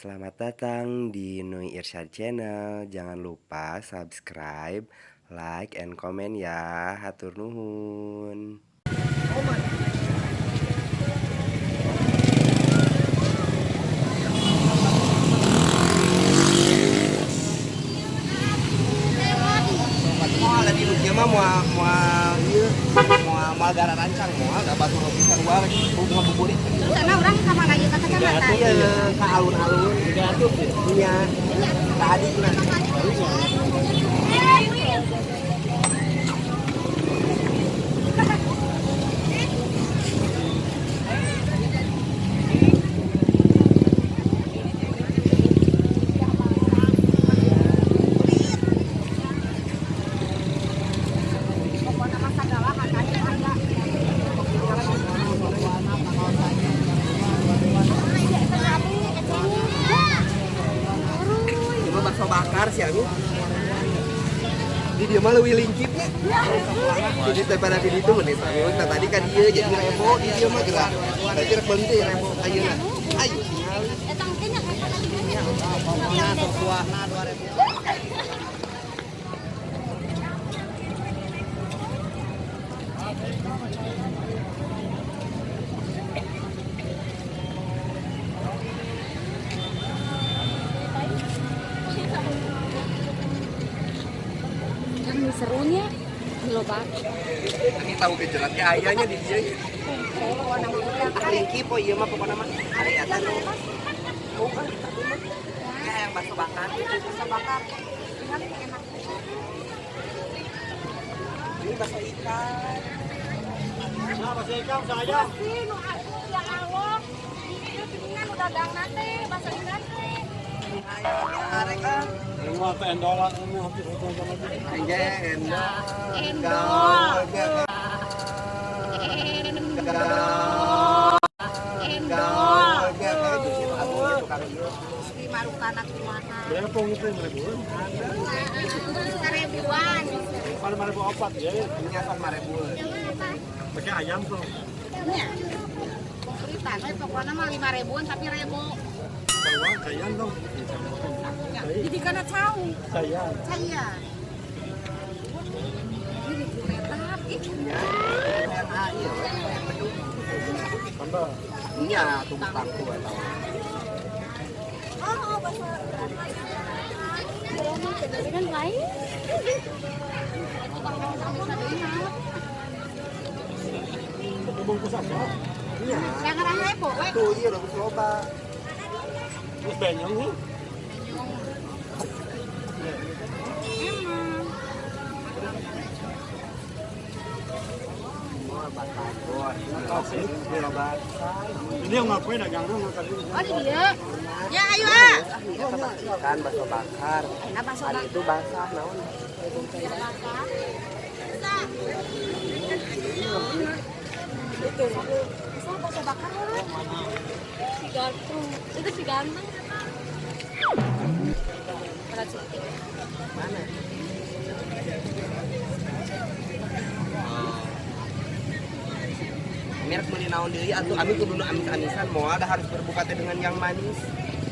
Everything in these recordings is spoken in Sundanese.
Selamat datang di Nui Irsyad Channel. Jangan lupa subscribe, like, and comment ya. Hatur nuhun. Moal di lukieu mah moal moal ieu moal moal gara rancang moal da batur pisan wae ngabuburit. Terus karena orang ka mana ieu ka kecamatan? Iya, ka alun-alun. Iya. Ka adina. Pokoknya mah sagala harganya harga. Ieu mah bakso bakar sih anu. Di dieu mah leuwih lingkipnya. Jadi daripada di ditu mending anu tah tadi kan ieu jadi rebo di dieu mah geura. Berarti rek beuli teh rebo ayeuna. Ayo tingali. Eta teh nya eta tadi nya. Kuahna 2000. Kan serunya loba. Ini tahu kejeratnya ayahnya di dieu. Ah lingkip po ieu mah pokona mah. Ari eta nu. Bukan satu mah. Ya yang bakso bakar. Bakso bakar. Tinggal ini enak. Ini bakso ikan. Nah, bakso ikan saya. Pasti nu atuh ya Allah. Ieu geuningan nu dagang teh bakso ikan teh. Arek ah. Rumah teh endolan ini habis itu sama dia. Endol. Endol. Endol. Endol. Endol. Di marukana kumaha. Berapa itu yang ribuan? Seribuan. Pada ribu opat ya. Ini asal marebuan. Pakai ayam tuh. Nya. Komplitan we pokona mah 5 ribuan tapi rebo. Keluar ayam dong. Jadi kana cau. Saya. Saya. Ini kuretap ih. Tambah. Iya, tumpang tuh eta. Oh, bakso. Kan lain. Bungkus apa? Iya. Yang ngarang rebo we. Tuh iya udah loba. Terus benyong nih. Emang. Mau batagor. Ini loba. Ini yang ngakuin dagang dong tadi. Oh, di dia. Ya, ayo ah. Ini ikan bakso bakar. Enak bakso Hari bakar. itu basah naon. Basah. Bisa. Itu. Bisa bakso bakar lah. Si ganteng. Itu si ganteng. Pada cuti. Mana? Merek meuli naon deui atuh ami kudu nu amis-amisan moal da harus berbuka teh dengan yang manis.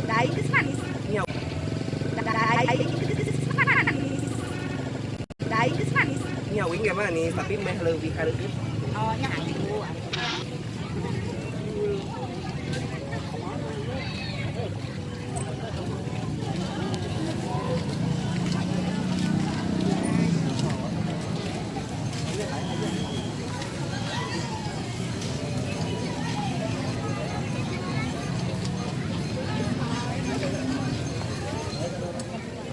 Dai geus manis. Nya. Dai geus manis. Dai geus manis. Nya wing ge manis tapi meh leuwih kareukeut. Oh, nya atuh.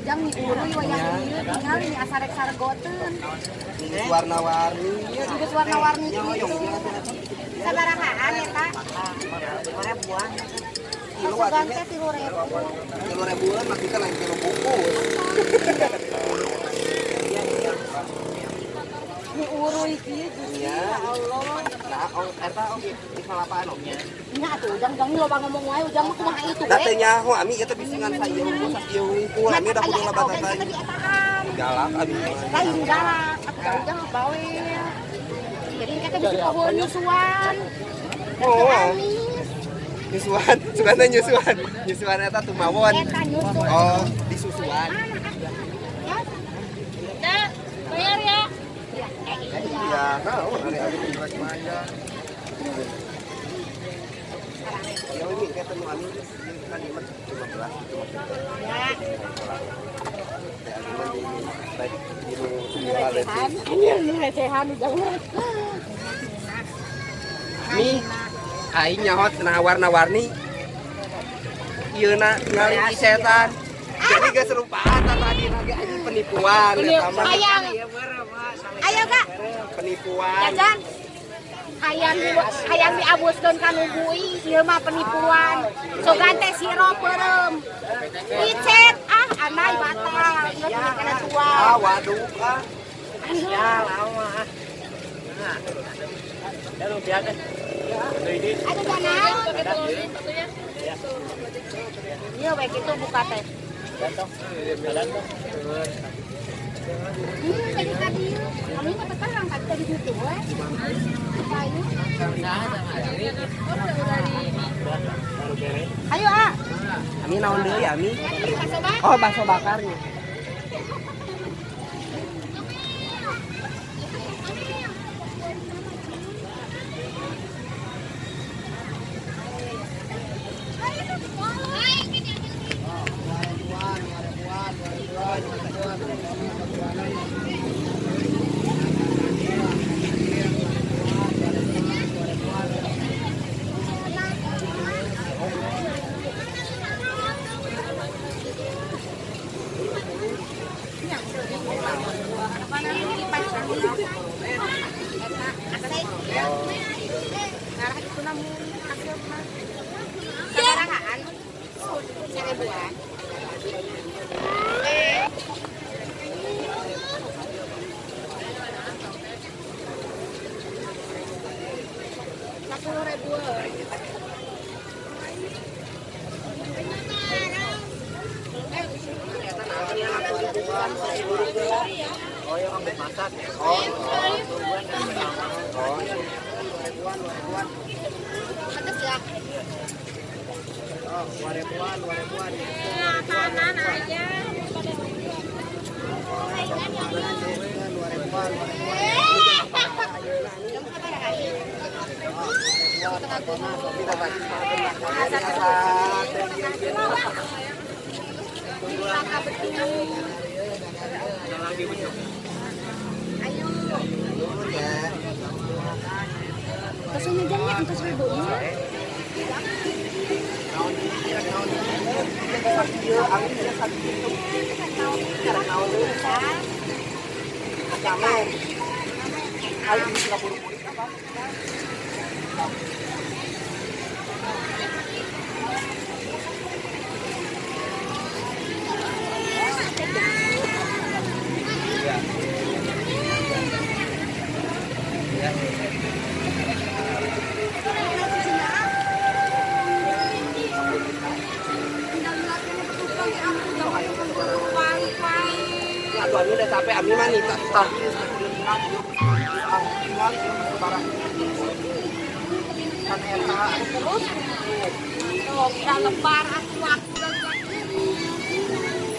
Jang diuruy wayah ieu tinggal ini asa rek saregoteun. Ini warna-warni. Geus warna-warni kitu. Sabarahaan eta? Ribuan. Kilo Asupan artinya teh 3.000. kilo ribuan maksudnya lain kilo bungkus. Diuruy kieu Gusti Iya. ya Allah. Nah, oh, eta oge di kalapaan oge. Nya atuh ujang jang loba ngomong wae ujang mah kumaha itu Da we. teh nyaho ami eta bisi ngan saeu hungkul sakieu hungkul ami da kudu Aya eta oge lebat teh dietaan. Galak ami mah. Lain galak atuh da ujang bawel. Jadi kita bisa poho nyusuan. Oh. Amis. Nyusuan, sukana nyusuan. Nyusuan eta tumawon. Eta nyusu. Oh, disusuan. Dah, bayar ya. Iya, naon ari abi rek bayar. Ya ini kata nu anu kan ieu mah 15 gitu maksudnya. Ya. Teh anu mah di baik di nu Recehan. Ini recehan udah. Mi aing nyaho cenah warna-warni. Ieu na ngali setan. Jadi geus serupaan tadi lagi anjing penipuan eta mah. Hayang. Ayo Kak, Penipuan. jajan. Hayang diabuskeun ka nu bui, ieu mah penipuan. Sogan teh siro peureum. Dicet ah anai batal, geus kana tua. Ah, waduh ah. Ya, lama. Aduh jangan. Iya, baik itu buka teh. Tadi tadi kami mah terang tadi tadi gitu we. Ayo. Ayo ah. Ami naon deui Ami? Bakso bakar. Oh, bakso bakarnya. Oh, yang ambil masak ya. Oh. Oh. Pedes ya? Oh, 2000-an, 2000-an. Makanan aja. Ayo. Terus jamnya entos ribunya. Aduh, Ami udah capek, Ami mah nih, tah. Terus, udah lebar aku udah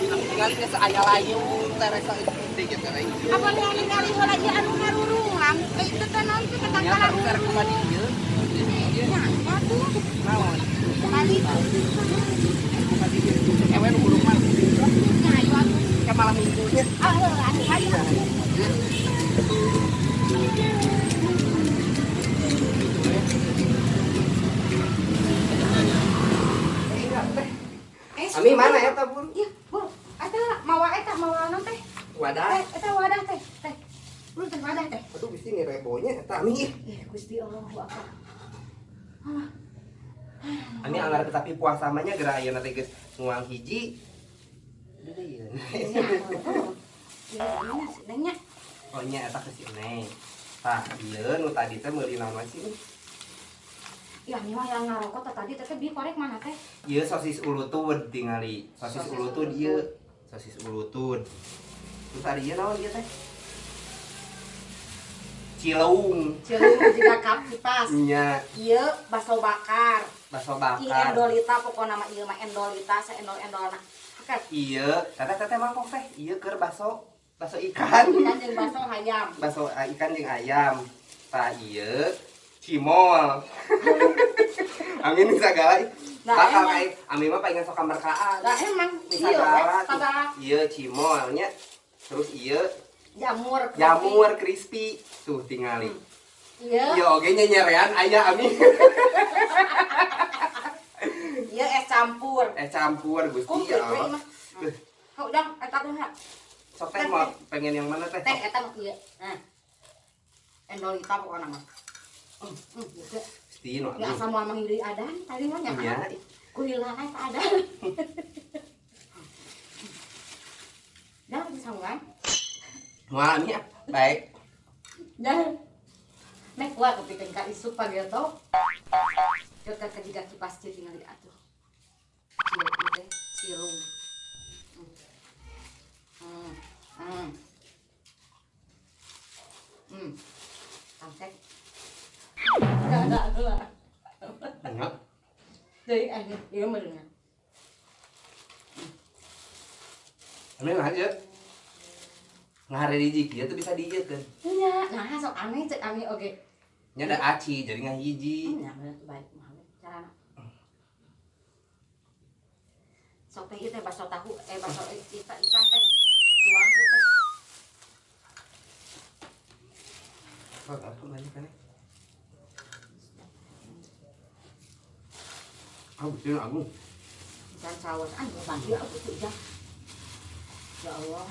Tinggal geus aya layu, teresa itu gitu layu. Apa ningali heula ieu anu ngarurung, itu teh naon teh ketang Ya, terus kumaha di ieu? Ya, atuh. Naon? Kali. Kumaha di ieu? Ewe nu hurung mah. Ya, ayo atuh. Ke malam minggunya. Ah, atuh ayo. Ami mana eta, Bun? Iya, Bu. Eta mawa eta mawa naon teh? Wadah. Eta wadah teh, teh. Lu teh wadah teh. Aduh, bisi nih rebonya eta Ami. Ih, Gusti Allahu Akbar. Ami anggar tetapi puasa mah nya geura ayeuna teh geus nguang hiji. Udah ieu. Iya, Oh nya eta ke si Neng. Tah, ieu nu tadi teh meuli naon sih? Ya, ini mah yang ngarokok tadi teh bi korek mana teh? Ieu sosis ulutud tingali. Sosis ulutud ieu. Sosis ulutud. Terus tadi ieu naon ieu teh? Cileung. Cileung juga kap kipas. Nya. Ieu bakso bakar. Bakso bakar. Iya endolita pokokna mah ieu mah endolita saendol-endolna. Iya, teteh mangkok teh. Ieu keur bakso ikan. Ikan jeung bakso hayam. Bakso ikan jeung ayam. Tah ieu cimol. Amin sagala. Nah, bakal kayak ami mah palingan sok kamerkaan. Lah emang iya, ieu cimol nya. Terus ieu jamur crispy. Tuh tingali. Iya. Ieu oge nya nyerean aya ami. Ieu es campur. Es campur Gusti ya. Kau udah eta tuh. Sok teh mau pengen yang mana teh? Teh eta mah ieu. Nah. Endolita pokokna mah. Gitu. Gusti nu. Ya asa moal manggil adan tadi mah nya. Iya. Kuhilana eta adan. Dah sangguan. Moal nya. Baik. Dah. Meh kuat kepikeun ka isuk pageto. Keuk ka jiga kipas teh tingali atuh. Cilung teh, cilung. Sampai. Enggak. Enggak. Deui aya ieu meureunna. Ame mah ieu. Ngahare hiji kieu teu bisa diieukeun. Nya, nah sok aneh cek ami oge. Nya da aci jadi ngahiji. Nya bener baik mah carana. Sok teh ieu teh bakso tahu, bakso ikan teh tuang teh. Sok atuh banyak kan. Ah, betul aku. Ikan saus anu bagi aku tuh jang. Ya Allah.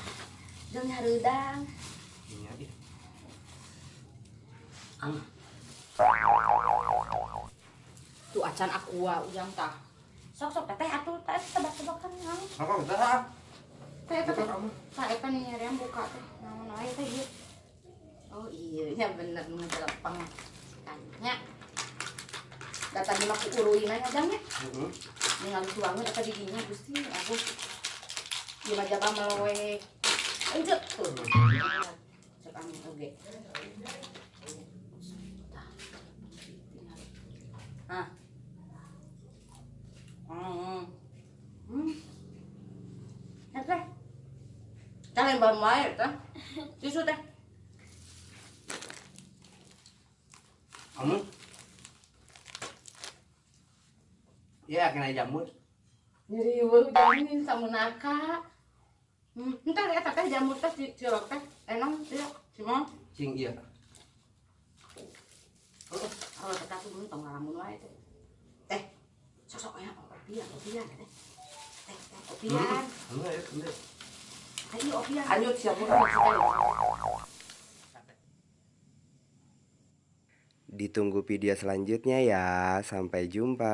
Jeung hareudang. Iya, iya. Tuh acan aqua ujang tah. Sok-sok teteh atuh teh tebak-tebakan naon. Sok teh. Teh teh. Tah eta nih nyarian buka teh. Naon wae teh ieu. Oh iya, nya bener ngejelepeng ikannya. Da tadi mah ku uruinan ujang nya. Heeh. Ningali tuangeun eta di dinya Gusti aku. Ieu mah jaba meloe. Enceuk tuh. Cek anu oge. Tah. Ah. Teh. Teh lain bahan wae teh. Tisu teh. Kamu? Ya kena jamur. Nyeri weuh jamin samunaka. Entar eta teh jamur teh cilok teh enak teh cimol. Cing iya. Oh, teh atuh mun tong ngalamun wae teh. Teh sosok aya opian teh. Teh opian. Heuh, heuh. Ayo opian. Hanyut siapa? Ditunggu video selanjutnya ya. Sampai jumpa.